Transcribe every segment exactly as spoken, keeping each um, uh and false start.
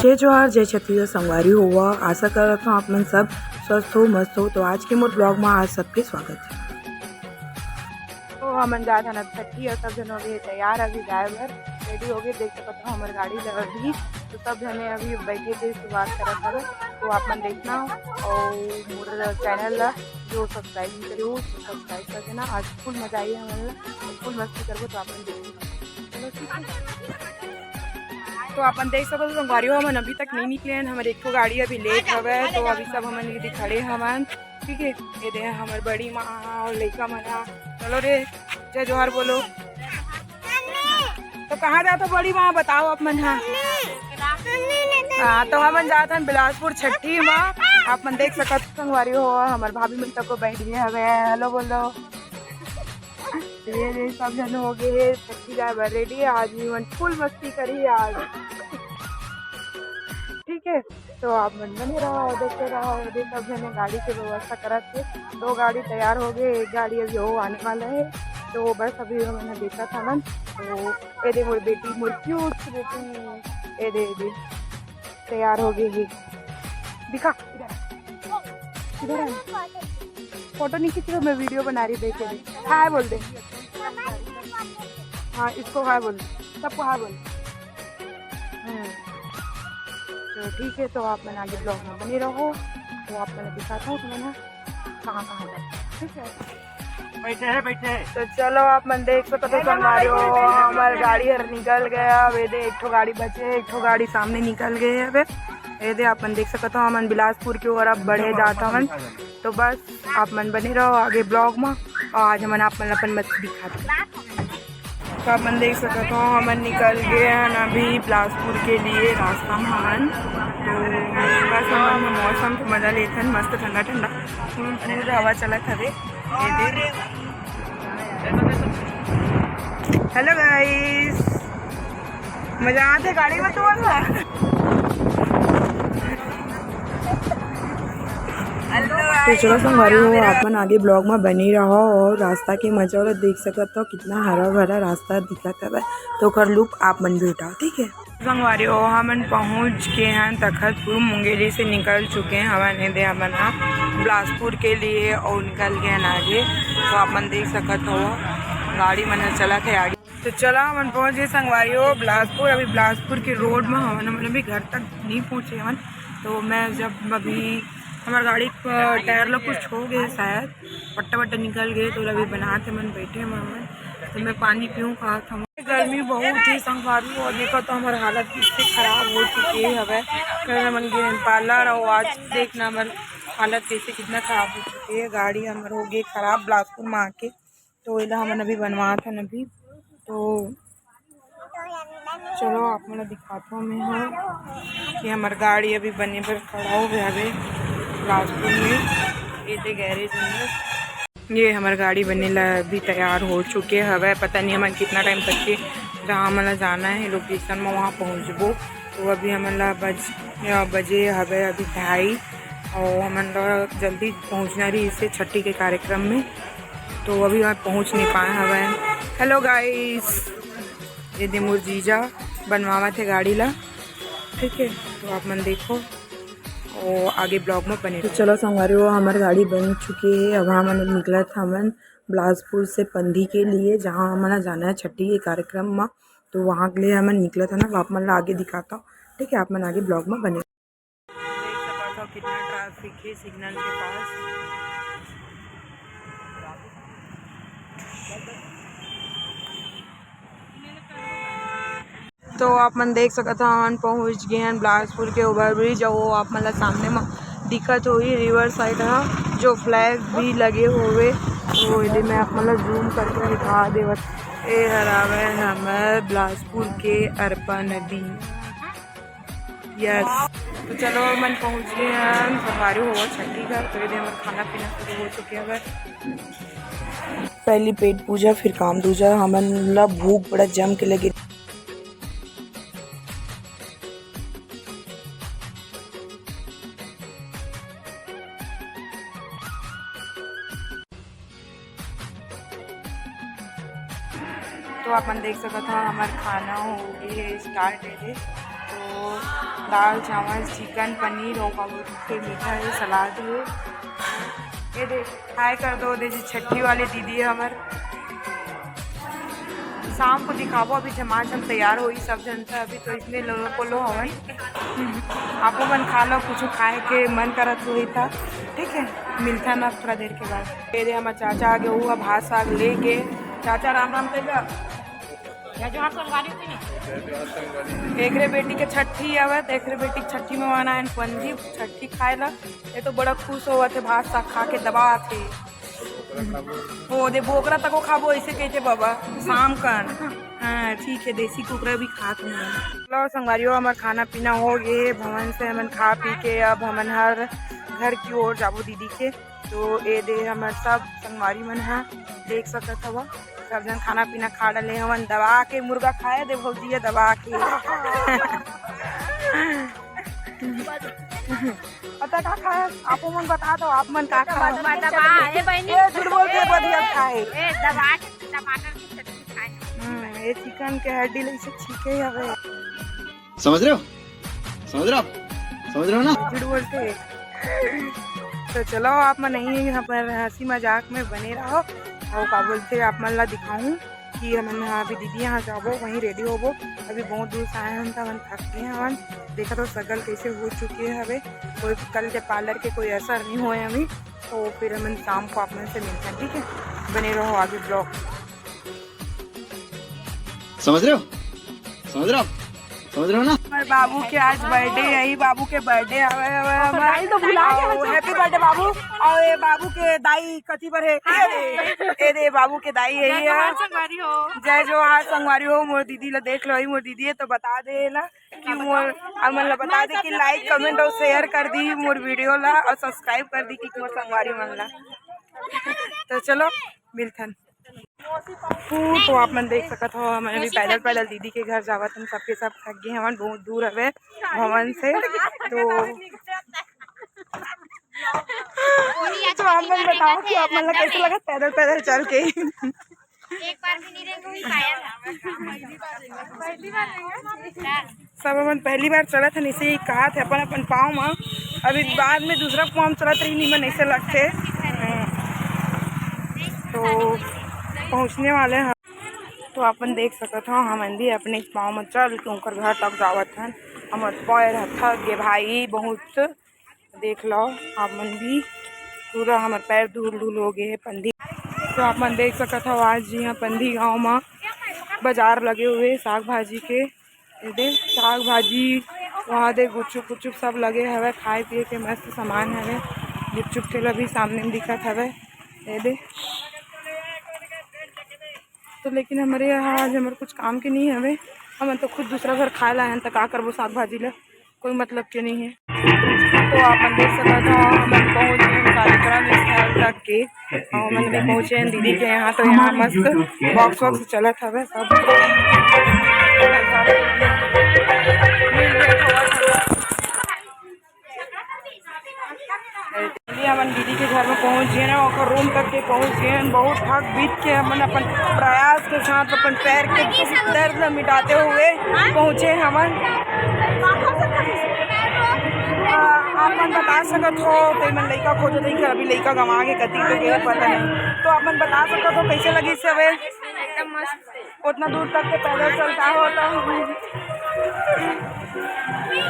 जय जोहार, जय छत्तीसगढ़ संगवारी हो। आशा करत हूँ आप मन सब स्वस्थ हो, मस्त हो। तो आज के मोर ब्लॉग में आज सबके स्वागत है। तो हमन जात हन अब छट्ठी और सब झन हो गए तैयार अभी जाए बर, रेडी हो गए। देख सकत हो हमर गाड़ी ल अभी, तो सब झने अभी बैठे के शुरुआत करत हवे। तो आप मन देखना और मोर चैनल ला जो सब्सक्राइब नहीं करे हो तो सब्सक्राइब कर देना। आज फुल मजा आई हमन ला, फुल मस्ती करबो। तो आप मन देखना, चलो ठीक है। तो आप मन देख सकत हो संगवारी हो, हमन अभी तक नहीं निकले हन। हमर एक ठो गाड़ी अभी लेट हवे, तो अभी सब हमन एदे खड़े हवन, ठीक है। ये दे हमर बड़ी माँ और लइका मन ह। चलो रे, जय जोहार बोलो। तो कहाँ जात हो बड़ी माँ, बताओ आप मन ह। हाँ, तो हमन जात हन बिलासपुर छट्ठी माँ। आप मन देख सकत हो संगवारी हो, हमर भाभी मन तको बैठ गए हवे। हेलो बोलो। ये, ये सब झन हो गए हे छट्ठी जाए बर रेडी। आज भी मन फुल मस्ती करी आज, ठीक है। तो आप मन बने रहो, देखते रहो। ये सब झन गाड़ी के व्यवस्था करत हे। दो गाड़ी तैयार हो गए, एक गाड़ी अभी वो आने वाला है, तो बस अभी हमन देखत हवन। तो ये दे मोर बेटी, मोर क्यूट बेटी, ये दे, ये दे तैयार हो गई है। दिखा इधर, इधर आ। फोटो नहीं खींच रही, मैं वीडियो बना रही, देखे। हाय बोल दे। हाँ, इसको हाय बोल, सबको हाय बोल। हम्म, तो ठीक है, तो आप मन आगे ब्लॉग में बने रहो, तो आप मन दिखाता हूँ तुम्हें ना कहाँ कहाँ जाते हैं, ठीक है। बैठे हैं, बैठे हैं। तो चलो, आप मन देख सकत हो संगवारी हो, हमर गाड़ी हर निकल गया। अब ये दे एक ठो गाड़ी बचे, एक ठो गाड़ी सामने निकल गए हवे। ये दे आप मन देख सकत हो, हमन बिलासपुर के ओर अब बढ़े जात हवन। तो बस आप मन बने रहो आगे ब्लॉग में, और आज हमन आप मन अपन मस्ती दिखात हन। तो आप मन देख सकत हो, हमन निकल गए हन अभी बिलासपुर के लिए रास्ता में हवन। तो बस हमन मौसम के मजा लेथन, मस्त ठंडा ठंडा फुल फुल हवा चलत हवे। ये दे। हेलो गाइस, मजा आथे गाड़ी में तो। तो चलो संगवारी हो, आप मन आगे ब्लॉग में बने रहो और रास्ता के मजा ला देख सकत हो, कितना हरा भरा रास्ता दिखत हवे। तो ओकर लुक आप मन भी उठाओ, ठीक है। संगवारी हो, हमन पहुंच गए हैं तखतपुर, मुंगेली से निकल चुके हैं हमन। ये दे हमन ह बिलासपुर के लिए और निकल गए हैं आगे। तो आप मन देख सकत हो, गाड़ी मन ह चलत है आगे। तो चला, हमन पहुंच गए संगवारी हो बिलासपुर। अभी बिलासपुर के रोड में हवन, हमन अभी घर तक नहीं पहुंचे हवन। तो मैं जब अभी हमार गाड़ी क टायर ला कुछ हो गए शायद, पट्टा वट्टा निकल गए, तो अभी बनात हे मन, बैठे हवन। तो मैं पानी पीऊँ कहा था। गर्मी बहुत ही संगवारी हो, देखो तो हमार हालत कितनी खराब हो चुकी है हवे। कल हमन गए पार्लर और आज देखना हमार हालत कैसे कितना खराब हो चुकी है। गाड़ी हमार हो गई खराब बिलासपुर में आके, तो एला हमन अभी बनवात हन अभी। तो चलो आप मन ला दिखात हूँ मैं ह कि हमार गाड़ी अभी बने बर खड़ा हो गया हवे बिलासपुर में, ये दे गैरेज में। ये हमार गाड़ी बने ला अभी तैयार हो चुके हवे। पता नहीं हमन कितना टाइम तक के जहाँ हमन ला जाना है लोकेशन में वहाँ पहुँचबो। तो अभी हमन ला बज, बजे हवे अभी ढाई, और हमन ला जल्दी पहुँचना रही इसे छट्ठी के कार्यक्रम में, तो अभी हमन पहुँच नहीं पाए हवे। हेलो गाइस, ये दे मोर जीजा बनवावत हे गाड़ी ला, ठीक है, तो आप मन देखो और आगे ब्लॉग में बने तो रहो। चलो संगवारी हो, हमार गाड़ी बन चुकी है। अब हमन निकलत हमन बिलासपुर से पंदी के लिए, जहाँ हमन ला जाना है छट्ठी के कार्यक्रम में, तो वहाँ के लिए हमन निकलत है ना। आप मन ला आगे दिखाता हूँ, ठीक है, आप मन आगे ब्लॉग में बने। देख सकत हो कितना ट्रैफिक है सिग्नल के पास। तो आप मन देख सकत हो, हमन पहुंच गए हैं बिलासपुर के ओवरब्रिज। और वो आप मन ला सामने में दिखत होही रिवर साइड ह, जो फ्लैग भी लगे हुए। तो यदि मैं आप मन ला जूम करके दिखा देवत, ए हरावे हमर बिलासपुर के अरपा नदी। यस, तो चलो, हमन पहुंच गए हैं संगवारी हो छट्ठी घर। तो ये दे हमर खाना पीना शुरू हो चुके हवे। पहली पेट पूजा, फिर काम दूजा। हमन ला भूख बड़ा जम के लगे। तो आप मन देख सकत हो, हमार खाना हो गई है स्टार्ट है। तो दाल, चावल, चिकन, पनीर और का बोलथे मीठा हे, सलाद हे। ये दे, हाय कर दो, दे जी छठी वाली दीदी हे हमर। शाम को दिखाबो, अभी झमाझम तैयार होई सब झन, त अभी तो इसने लोलो पोलो हवन। आपो मन खा लो, कुछ खाए के मन करत होही त, ठीक है, मिलथन अब थोड़ा देर के बाद। ये दे हमर चाचा आगे हुआ भात साग लेके। चाचा राम राम कहिला। या जो हाथ संगवारी होती ना। एकरे बेटी के छठी आवत, एकरे बेटी के छठी में आना है पंजी छठी खाए ला। ये तो बड़ा खुश होवत हे, भात साग खा के दबात हे। ओ दे बोकरा तको खाबो, ऐसे कहिथे बाबा शाम कन। हाँ ठीक है, देसी कुकरा भी खात हूँ। लो संगवारियों, हमर खाना पीना हो गए हे, भवन से हमन खा पी के अब हमन हर घर की ओर जाबो दीदी के। तो ए दे हमर सब संगवारी मन ह देख सकत हव, सब झन खाना पीना खा डले हवन, दबा के मुर्गा खाए दे भौजी ह, दबा के। पता का खाए, आपो मन बता दो, आप मन का खाए? दबा, ए बहनी। ए, झूठ बोलथे, ए, बढ़िया ए, खाए। ए, दबा के टमाटर की चटनी खाए। हम्म, ये चिकन के हड्डी ले से छीके हवे। समझ रहे हो? समझ रहे हो आप? समझ रहे हो ना? झूठ बोलथे। तो चलो, आप मन यहीं यहाँ पर हंसी मजाक में बने रहो। और का बोलथे, आप मन ला दिखाऊं कि हमन ह अभी दीदी यहाँ जाबो, वहीं रेडी होबो। अभी बहुत दूर से आए हन, त हमन थक गए हवन। देखा तो सकल कैसे हो चुके हवे, कोई कल के पार्लर के कोई असर नहीं होए अभी। तो फिर हमन शाम को आप मन से मिलथन, ठीक है? बने रहो आगे ब्लॉग। समझ रहे हो? समझ रहे हो आप? समझ रहे हो ना? हमर बाबू के आज बर्थडे, यही बाबू के बर्थडे आवे, आवे, आवे। तो भुला गया। Happy birthday बाबू। और ये बाबू के दाई कथी पर है? ए दे, ए दे बाबू के दाई है ये। जय जोहार संगवारी हो, मोर दीदी ला देख लो, ही मोर दीदी है तो बता दे ला कि मोर, और मन ला बता दे कि like, comment और share कर दी मोर वीडियो ला और subscribe कर दी कि मोर संगवारी मन ला। तो चलो मिलथन। तो आप मन देख सकत हो, हमन अभी पैदल पैदल दीदी के घर जावत हन, सबके सब थक गए हवन, बहुत दूर हवे भवन से। तो, तो आप मन बताओ कि आप मन ला कैसे लगत पैदल पैदल चल के? एक बार भी नहीं रेंगे, वही पाया था। सब हमन पहली बार चलत हन, इसे ही कहा थे अपन अपन पाँव म। अभी बाद में दूसरा पाँव म चलत रही, निमन ऐसे लगथे। तो पहुँचने वाले हैं। तो अपन देख सकत हो, हमन भी अपने पाँव म चल के उनकर घर तक जावत हन। हमर पैर ह थक गे भाई बहुत। देख लो आप मन भी, पूरा हमर पैर धूल धूल हो गए हे पंदी। तो आप मन देख सकत हो, आज यहाँ पंदी गांव म बाजार लगे हुए साग भाजी के। ये दे साग भाजी, वहाँ दे गुपचुप गुपचुप सब लगे हवे, खाए पिए के मस्त सामान हवे। गुपचुप ठेला भी सामने में दिखत हवे। ये दे, तो लेकिन हमरे यहाँ आज हमर कुछ काम के नहीं हवे, हमन तो खुद दूसरा घर खाए ला आए हन, त का करबो साग भाजी ला, कोई मतलब के नहीं है। तो आप मन देख सकत हो, हमन पहुँच गए कार्यक्रम स्थल तक के, और हमन भी पहुँचे हैं दीदी के यहाँ। तो यहाँ मस्त बॉक्स वॉक्स चलत हवे सब। चलिए, हमन दीदी के घर में पहुंच गए ना, ओकर रूम तक के पहुंच गए हैं। बहुत थक बीत के हमन अपन प्रयास के साथ अपन पैर के दर्द ला मिटाते हुए पहुंचे हमन। आ, आप मन बता सकत हो, तो मन लइका खोजत रही, अभी लइका गंवा के कति तो गए, पता नहीं। तो आप मन बता सकत हो, कैसे लगी हवे? एकदम मस्त। उतना दूर तक के पैदल चलता हो तो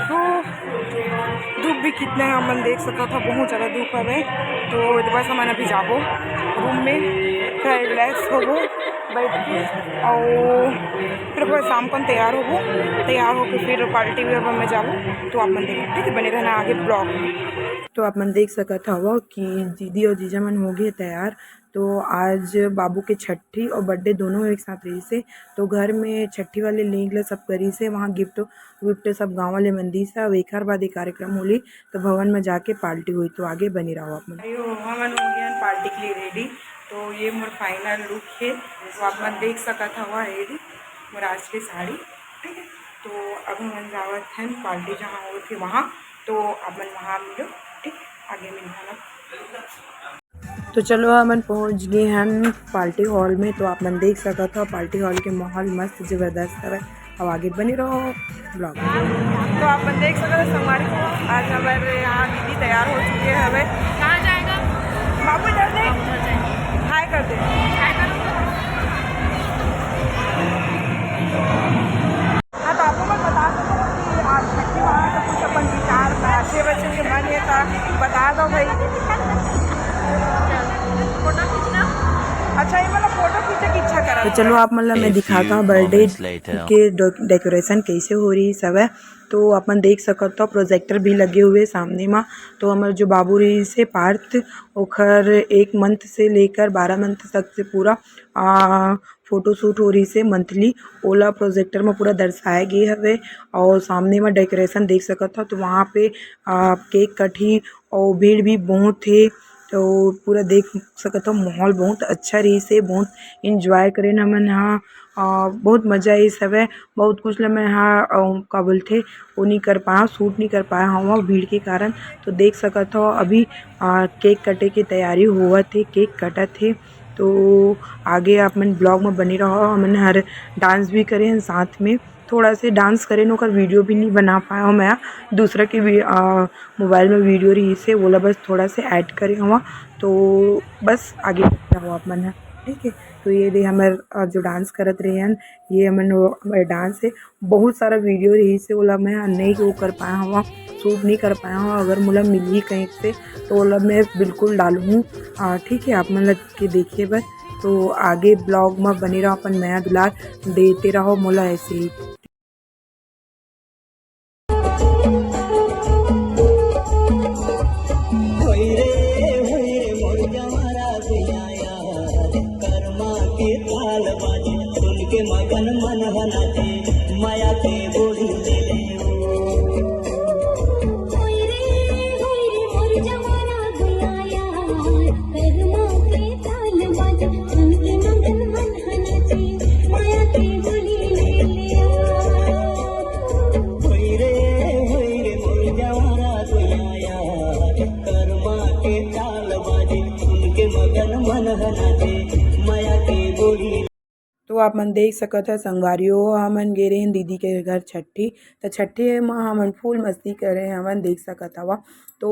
धूप, धूप भी कितने हमन देख सकत हो, बहुत ज़्यादा धूप हवे। तो बस हमन अभी जाबो रूम में, थोड़ा रिलैक्स होबो बैठ के, और फिर ओकर शाम को तैयार होबो, तैयार होके फिर पार्टी वेयर में जाबो। तो आप मन देख, ठीक है, बने रहना आगे ब्लॉग में। तो आप मन देख सकत हव कि दीदी और जीजा मन हो गए तैयार। तो आज बाबू के छठी और बर्थडे दोनों एक साथ रहिस हे, तो घर में छठी वाले लेंग ल सब करिस हे, वहाँ गिफ्ट विफ्ट सब गाँव वाले मन दिस हे। अब एकर बाद एक कार्यक्रम होली, तो भवन में जाके पार्टी होई। तो आगे बने रहो आप मन। अयो, हमन हो गए पार्टी के लिए रेडी। तो ये मोर फाइनल लुक है, तो आप मन देख सकत हवा, ये मोर आज के साड़ी, ठीक है। तो अब हमन जावत हन पार्टी जहाँ होत हे वहाँ, तो आप मन वहाँ मिलो, ठीक, आगे मिलना। तो चलो, हमन पहुंच गए हन पार्टी हॉल में। तो आप मन देख सकत हो, पार्टी हॉल के माहौल मस्त जबरदस्त हवे। अउ आगे बने रहो vlog। तो आप मन देख सकत हो संगवारी हो, आज हमारे यहाँ दीदी तैयार हो चुके हैं। हमें कहाँ जाएगा? बाबू इधर देख, हाय कर दे। हाँ, तो आप लोग बता सकते हो कि आज छठी माता का कुछ अपन विचार, अच्छे बच्चे के मन है तो बता दो भाई। अच्छा, ये मतलब फोटो खींचे की इच्छा करा। तो चलो, आप मन ला मैं दिखाता हूँ बर्थडे के डेकोरेशन कैसे हो रही सब है। तो अपन देख सकत हो, प्रोजेक्टर भी लगे हुए सामने मा। तो हमर जो बाबू रहिस हे पार्थ, ओखर एक मंथ से लेकर बारह मंथ तक से पूरा आ, फोटोशूट हो रहिस हे मंथली, ओला प्रोजेक्टर में पूरा दर्शाए गे हवे। और सामने में डेकोरेशन देख सकत हो, तो वहाँ पे आ, केक कटही और भीड़ भी बहुत हे। तो पूरा देख सकत हो, माहौल बहुत अच्छा रहिस हे, बहुत एंजॉय करेन हमन हा। आ, बहुत मजा आइस हवे। बहुत कुछ ल मैं हा, आ, का बोलथे, वो नहीं कर पाया, शूट नहीं कर पाया हवा भीड़ के कारण। तो देख सकत हो, अभी आ, केक कटे के तैयारी होवत हे, केक कटत हे। तो आगे आप मन vlog में बने रहो। हमन हर डांस भी करे हन साथ में, थोड़ा से डांस करे न, ओकर वीडियो भी नहीं बना पाया हूँ मैं। दूसरा के वी-, आ, मोबाइल में वीडियो रहिस हे, ओला बस थोड़ा से ऐड करे हवा। तो बस आगे रहो आप मन ह, ठीक है। तो ये दे हमर, आ, जो डांस करत रहे हन, ये हमन वो, हमर डांस हे। बहुत सारा वीडियो रहिस हे, ओला मैं नहीं वो कर पाया हवा, शूट नहीं कर पाया हवा। अगर मोला मिलही कहीं से तो ओला मैं बिल्कुल डालहूँ। आ, ठीक है, आप मन लग के देखे बर। तो आगे vlog में बने रहो, अपन मया दुलार देते रहो मोला ऐसे ही। होई रे, होई रे मोर जवारा दुनिया यार, करमा के ताल बाजे, सुन के मगन मन ह नाचे, माया के बोली ले ले ओ। होई रे, होई रे मोर जवारा दुनिया यार, करमा के ताल बाजे, सुन के मगन मन ह नाचे, माया के बोली ले ले ओ। होई रे, होई रे मोर जवारा दुनिया यार, करमा के ताल बाजे, सुन के मगन मन ह नाचे, माया के बोली। तो आप मन देख सकत ह संगवारी हो, हमन गे रहे दीदी के घर छट्ठी, त छट्ठी म हमन फुल मस्ती करे हमन देख सकत हवा। तो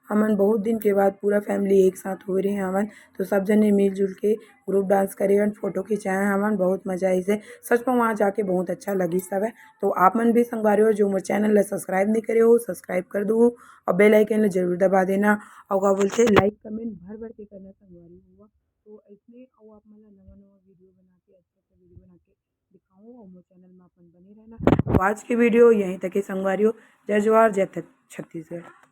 हमन बहुत दिन के बाद पूरा फैमिली एक साथ होए रहे हमन, तो सब जने मिलजुल के ग्रुप डांस करे हन, फोटो खिंचाए हमन, बहुत मजा आइस हे। सच में वहाँ जाके बहुत अच्छा लगिस हवय। तो आप मन भी संगवारी हो, जो मोर चैनल ला सब्सक्राइब नहीं करे हो, सब्सक्राइब कर दो और बेल आइकन ला जरूर दबा देना। और का बोलथे, लाइक कमेंट भर भर के करना संगवारी हो। तो इसमें और आप मन ला नवा नवा वीडियो बना के, अच्छा अच्छा वीडियो बना के दिखाऊँ और मोर चैनल में अपन बने रहना। तो आज के वीडियो यहीं तक है संगवारी हो। जय जोहार, जय छत्तीसगढ़।